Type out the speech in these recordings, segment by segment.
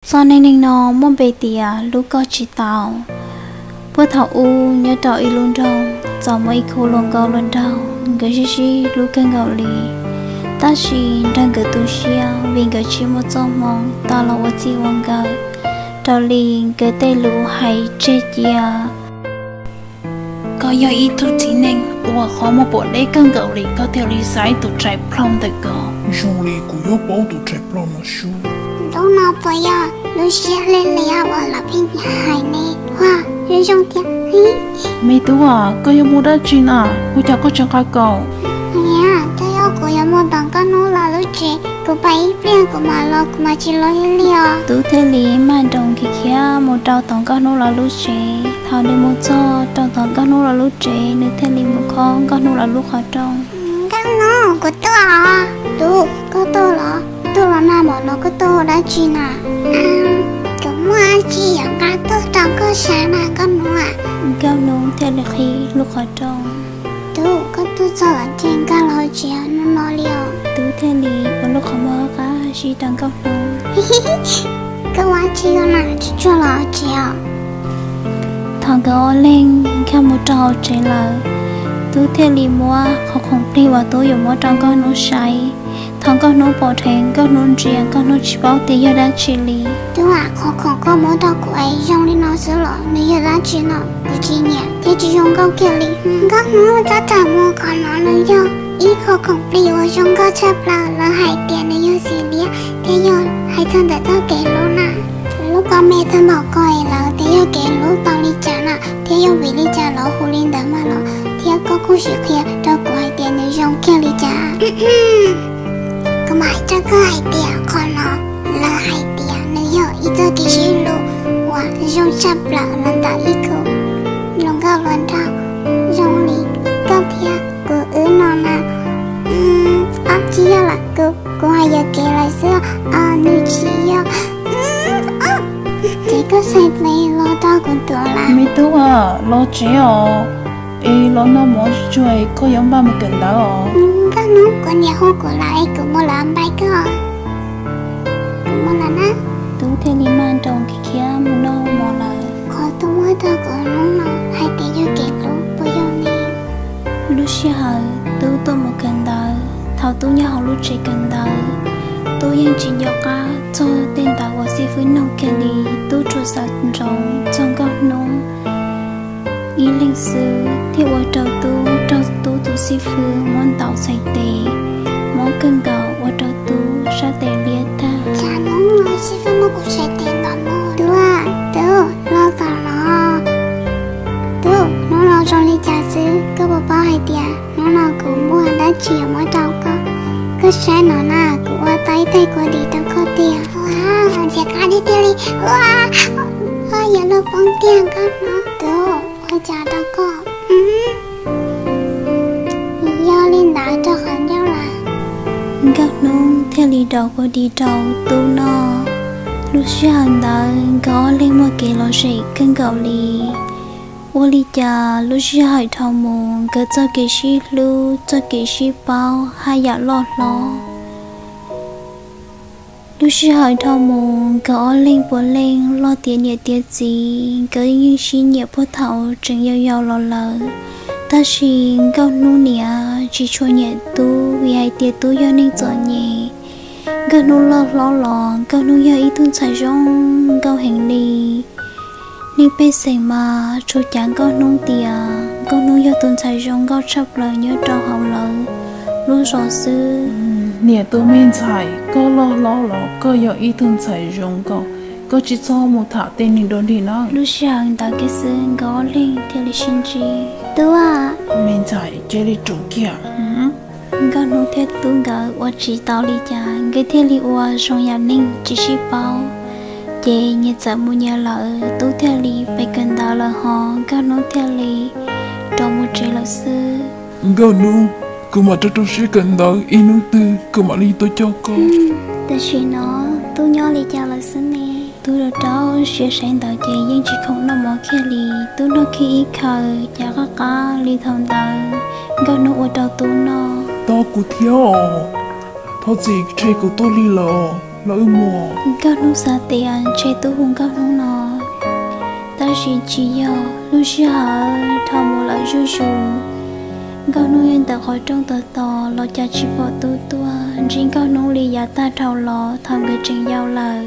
Txoj neej neeg no muaj npe tias hlub koj tsis tau. Puag thaum ub nyob rau ib lub nroog txawm muaj ib khub hluas nkauj hluas nraug, nkawd sib sib hlub kawg nkaus li. Tab sis nrog nkawd tu siab vim nkawd tsis muaj txoj hmoo tau los ua txij ua nkawm raws li nkawd tej lus hais tseg cia. Koj yog ib tug txiv neej uas qhov muag pom deb kawg nkaus li, koj thiaj li xaiv tus tshais plaub ntawm ko. Zoo li kuv yuav paub tus tshais plaub no sub. Hnub no puas yog lub sij hawm lig liab uas lawv pheej hais ne? Ua zoo zoo thiab. Me tub, koj yuav mus dab tsi na? Ua cas koj tsis nqa kaus? Niam, twb yog kuv yuav mus tom Nkauj Hnub lawv lub tsev, kuv pais ib pliag kuv mam los, kuv mam tsis los lig li os. Tub thiaj li maj nroos khiav khiav mus rau tom Nkauj Hnub lawv lub tsev. Thaum nws mus txog rau tom Nkauj Hnub lawv lub tsev, nws thiaj li mus khob Nkauj Hnub lawv lub qhov rooj. Nkauj Hnub, kuv tuaj os. Tub, koj tuaj los? Tuaj los nag npaum no koj tuaj ua dab tsi na? Kuv muaj dab tsi yuav nqa tuaj rau koj saib na Nkauj Hnub. Nkauj Hnub thiaj li qhib lub qhov rooj. Tub, koj tuaj txog lawm ces nkag los tsev hnub no li os. Tub thiaj li ua lub qhov muag qab zib rau Nkauj Hnub. Koj ua dab tsi na, tsuag tsuag los tsev os. Thaum nkawd ob leeg nkag mus rau hauv tsev lawm, Tub thiaj li muab qhov khoom plig uas Tub yuav muab rau Nkauj Hnub saib. Thaum Nkauj Hnub pom dheev, Nkauj Hnub ntsia, Nkauj Hnub tsis paub tias yog dab tsi li. Tub, qhov khoom koj muab rau kuv es zoo li no xwb los nws yog dab tsi no? Kuv tsis nyiam thiab tsis zoo nkauj kiag li. Nkauj Hnub, tab tom mus, qhov no nws yog ib qho khoom plig uas zoo nkauj tshaj plaws, lawv hais tias nws yog xim liab thiab yog hais txog ntawm txoj kev hlub na. Lub koj me tag npaum ko es lawv tias yog kev hlub tau li cas na, thiab yog vim li cas lawv hu li ntawd mas los, thiab koj kuj sim qhia rau kuv hais tias nws zoo kiag li cas. Kuv mam hais rau koj hais tias qhov no lawv hais tias nws yog ib txoj kev sib hlub uas zoo tshaj plaws los ntawm ib khub hluas nkauj hluas nraug zoo li koj thiab kuv wb no na. Ab, tsis yog lawm, kuv, kuv hais yuam kev lawm xwb, nws tsis yog. Ces koj xav tes los rau kuv tuav lawm. Me tub, los tsev os, es los noj mov tsuag tsuag es koj yuav npaj mus kawm ntawv os. Nkauj Hnub, kuv niam hu kuv lawm es kuv mus lawm, npaj koj. Kuv mus lawm na. Tub thiaj li maj nroos khiav khiav mus noj mov lawm. Qhov Tub muab rau kuv hnub no hais tias yog kev hlub puas yog ne? Lub sij hawm Tub tuaj mus kawm ntawv, thaum Tub nyob hauv lub tsev kawm ntawv, Tub yeej tsis nco qab txog tej ntawv uas xib fwb nug kiag li. Tub tsuas xav ntsoov txog Nkauj Hnub ib leeg xwb thiaj ua rau Tub raug Tub tus xib fwb muab ntaus txhais tes mob kawg nkaus, ua rau Tub sab tes liab tag. Cas hnub no xib fwb muab kuv txhais tes ntaus mob? Tub, Tub, los tom no. Tub, hnub no zoo li cas xwb? Koj puas paub hais tias hnub no kuv muaj dab tsi yuav muab rau koj? Koj saib no na, kuv ua tau ib teg kua dis rau koj tiag. Ua, ntxim qab tiag tiag li. Ua, ua, yog lub poob tiag Nkauj Hnub. Tub, ua cas rau koj? Yog li ntawd rau qhov ncauj lawm. Nkauj Hnub thiaj li daus kua dis rau Tub noj. Lub sij hawm ntawd nkawd ob leeg muaj kev lom zem kawg nkaus li. Ua li cas lub sij hawm dhau mus nkawd txoj kev sib hlub, txoj kev sib paub haj yam loj hlob. Lub sij hawm dhau mus nkawd ob leeg puav leej loj tiav niam tiav txiv, nkawd yeej sib nyiam puag thaum tseem yau yau los lawm. Tab sis Nkauj Hnub niam tsis tshua nyiam Tub vim hais tias Tub yog neeg txom nyem. Nkauj Hnub loj hlob los Nkauj Hnub yog ib tug ntxhais zoo nkauj heev li. Neeg pej xeem mas tsuas cav Nkauj Hnub tias Nkauj Hnub yog tus ntxhais zoo nkauj tshaj plaws nyob rau hauv lawv lub zos xwb. Niam tus me ntxhais, koj loj hlob los koj yog ib tug ntxhais zoo nkauj, koj tsis txhob mus tham tej neeg dog dig na. Lub sij hawm ntawd kiag xwb nkawd ob leeg thiaj li sib ntsib. Tub, me ntxhais, cia li rau kiag. Nkauj Hnub thiab Tub nkawd ua tsis tau li cas, nkawd thiaj li ua zoo yam neeg tsis sib paub. Ces nyias txawm mus nyias lawm, Tub thiaj li pais kawm ntawv lawm ho Nkauj Hnub thiaj li rov mus tsev lawm xwb. Nkauj Hnub, kuv mam rau rau siab kawm ntawv, ib hnub twg kuv mam li tuaj coj koj. Tam sim no Tub nyob li cas lawm xwb ne? Tub rau rau siab saib ntawd ces yeej tsis khoom noj mov kiag li. Tub noj kiag ib khaws cas qab qab li thaum ntawd Nkauj Hnub ua rau Tub noj. Tos kuv thiab os, thov txim, kuv tseg kuv tuaj lig lawm. los wb mus. Nkauj Hnub xav tias ntshe Tub hu Nkauj Hnub no, tab sis tsis yog. Lub sij hawm dhau mus lawm zuj zus, Nkauj Hnub yeej ntawm qhov rooj tos tos los cas tsis pom Tub tuaj. Ntsib Nkauj Hnub li yav tag dhau los thaum nkawd tseem yau lawm.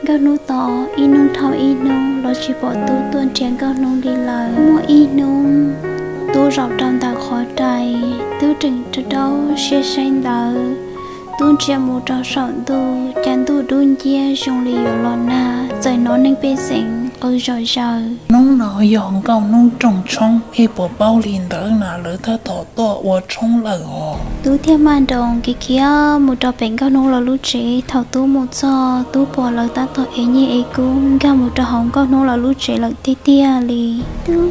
Nkauj Hnub tos ib hnub dhau ib hnub los tsis pom Tub tuaj nrhiav Nkauj Hnub li lawm. Muaj ib hnub Tub zaum rau ntawm qhov rais, Tub tseem rau rau siab saib ntawv. Tub ntsia mus rau saum ntuj, cas ntuj dub nciab zoo li yuav los nag, txawm hnov neeg pej xeem qw zom zaws. Hnub no yog Nkauj Hnub rooj tshoob, es puas paub li ntawd na, lawv tab tom tuaj ua tshoob lawm os. Tub thiaj maj nroos khiav khiav mus rau pem Nkauj Hnub lawv lub tsev. Thaum Tub mus txog, Tub pom lawv tab tom ev nyiaj ev kub nkag mus rau hauv Nkauj Hnub lawv lub tsev lawm tiag tiag li. Tub,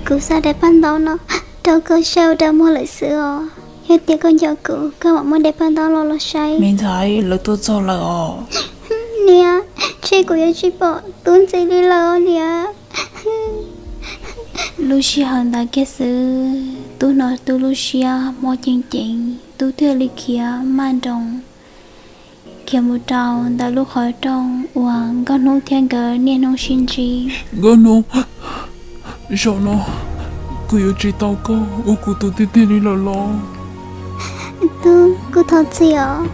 kuv xa daim paj ntaub no rau koj saib ua dag muag lawm xwb os. Yog tias koj nco kuv, koj mam muab daim paj ntaub no los saib. Me ntxhais, lawv tuaj txog lawm os. Niam, ntshe kuv yuav tsis pom Tub ntxiv li lawm niam. Lub sij hawm ntawd kiag xwb, Tub hnov Tub lub siab mob ceev ceev, Tub thiaj li khiav maj nroos khiav mus rau ntawm lub qhov rooj uas Nkauj Hnub thiab nkawd niaj hnub sib ntsib. Nkauj Hnub, zaum no kuv yuav tsis tau koj ua kuv tus tiag tiag li lawm los? Tub, kuv thov txim os,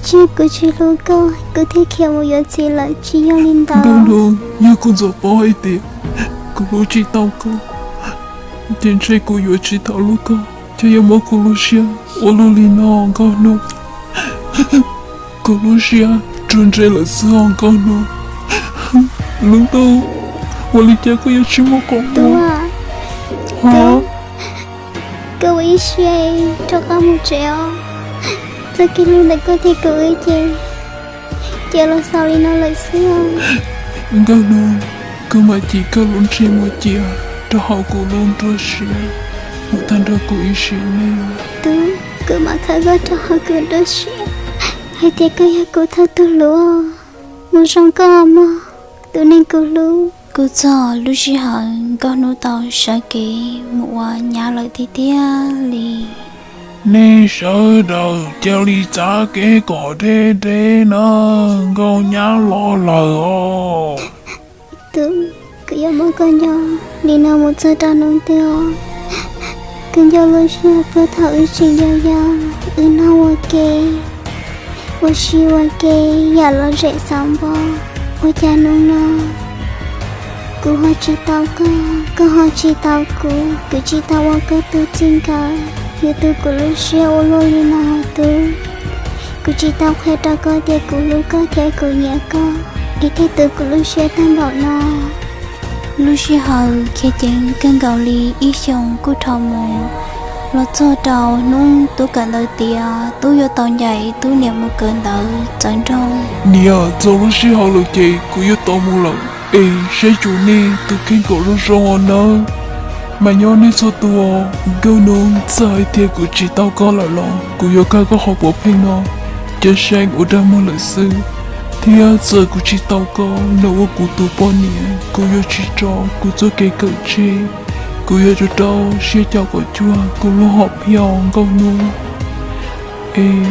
tsis yog kuv tsis hlub koj kuv thiaj khiav mus yuav txiv lawm, tsis yog li ntawd. Nkauj Hnub, yog kuv ntxov paub hais tias kuv hlub tsis tau koj, ces ntshe kuv yuav tsis tau hlub koj thiab yuav muab kuv lub siab ua luaj li no Nkauj Hnub. Kuv lub siab ruam nreb lawm xwb os Nkauj Hnub. Lub ntuj, ua li cas koj yuav tsis muaj qhov muag? Koj ua ib siab rov qab mus tsev os. Txoj kev hlub ntawm koj thiab kuv wb ces cia los xaus li no lawm xwb os. Nkauj Hnub, kuv mam cim koj lub ntsej muag cia rau hauv kuv lub nruab siab, mus tag nrho kuv ib sim neej. Tub, kuv mam khawb koj rau hauv kuv nruab siab hais tias koj yog kuv thawj tug hlub. Mus zoo koj mog, tus neeg kuv hlub. Kuj txog lub sij hawm Nkauj Hnub tau sawv kev mus ua nyab lawm tiag tiag li. Nej sawv daws cia li txav kev kom deb deb na, nkauj nyab los lawm os. Tub, kuv yuav muab koj nco li no mus txog rau hnub twg os? Kuv nco lub sij hawm puag thaum wb tseem yau yau, wb noj ua ke, ua si ua ke yam lom zem xav npau. Ua cas hnub no kuv ho tsis tau koj, koj ho tsis tau kuv, kuv tsis tau ua koj tus txij nkawm, yuav tu kuv lub siab ua luaj li no. Tub, kuv tsis tau qhia rau koj tias kuv hlub koj thiab kuv nyiam koj, es thiaj tu kuv lub siab tag npaum no. Lub sij hawm khiav ceev kawg nkaus li, ib xyoos kuj dhau mus. Los txog rau hnub Tub kawm ntawv tiav, Tub yuav tau ncaim Tub niam mus kawm ntawv txawv nroog. Niam, txog lub sij hawm lawm ces kuv yuav tau mus lawm, es saib tsum nej tus kheej kom zoo zoo nawb. Mas nyob nej txhua tus, Nkauj Hnub, txawm hais tias kuv tsis tau koj lawm los kuv yuav kawg koj qhov puav pheej no, cia seeb ua dag muag lawm xwb. Thiab txawm kuv tsis tau koj los ua kuv tus poj niam, kuv yuav tsis tso kuv txoj kev kawm tseg, kuv yuav tsum rau siab caum kom cuag kuv lub hom phiaj Nkauj Hnub. Es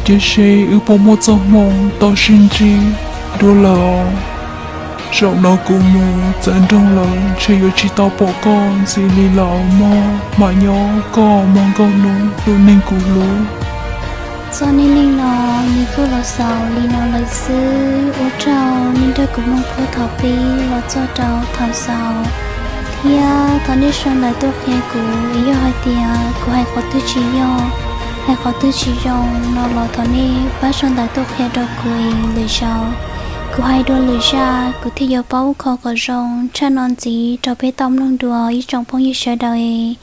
cia seb wb puas muaj txoj hmoo tau sib ntsib dua lawm os. Zaum no kuv mus txawv nroog lawm, ntshe yuav tsis tau pom koj ntxiv li lawm mog. Mas nyob koj mog Nkauj Hnub, tus neeg kuv hlub. Txoj neej neeg no nws kuj los xaus li no lawm xwb. Ua tsaug nej nrog kuv mloog puag thaum pib los txog rau thaum xaus, thiab thov nej sau ntawv tuaj qhia kuv. Yog hais tias kuv hais qhov twg tsis yog, hais qhov twg tsis zoo no los thov nej pab sau ntawv tuaj qhia rau kuv es lwm zaus kuv hais dua lwm zaj kuv thiaj yuav paub kho kom zoo tshaj no ntxiv rau peb tau mloog dua ib tsoom phooj ywg sawv daws.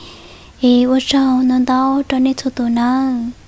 Es ua tsaug ntau ntau rau nej txhua tus nawb.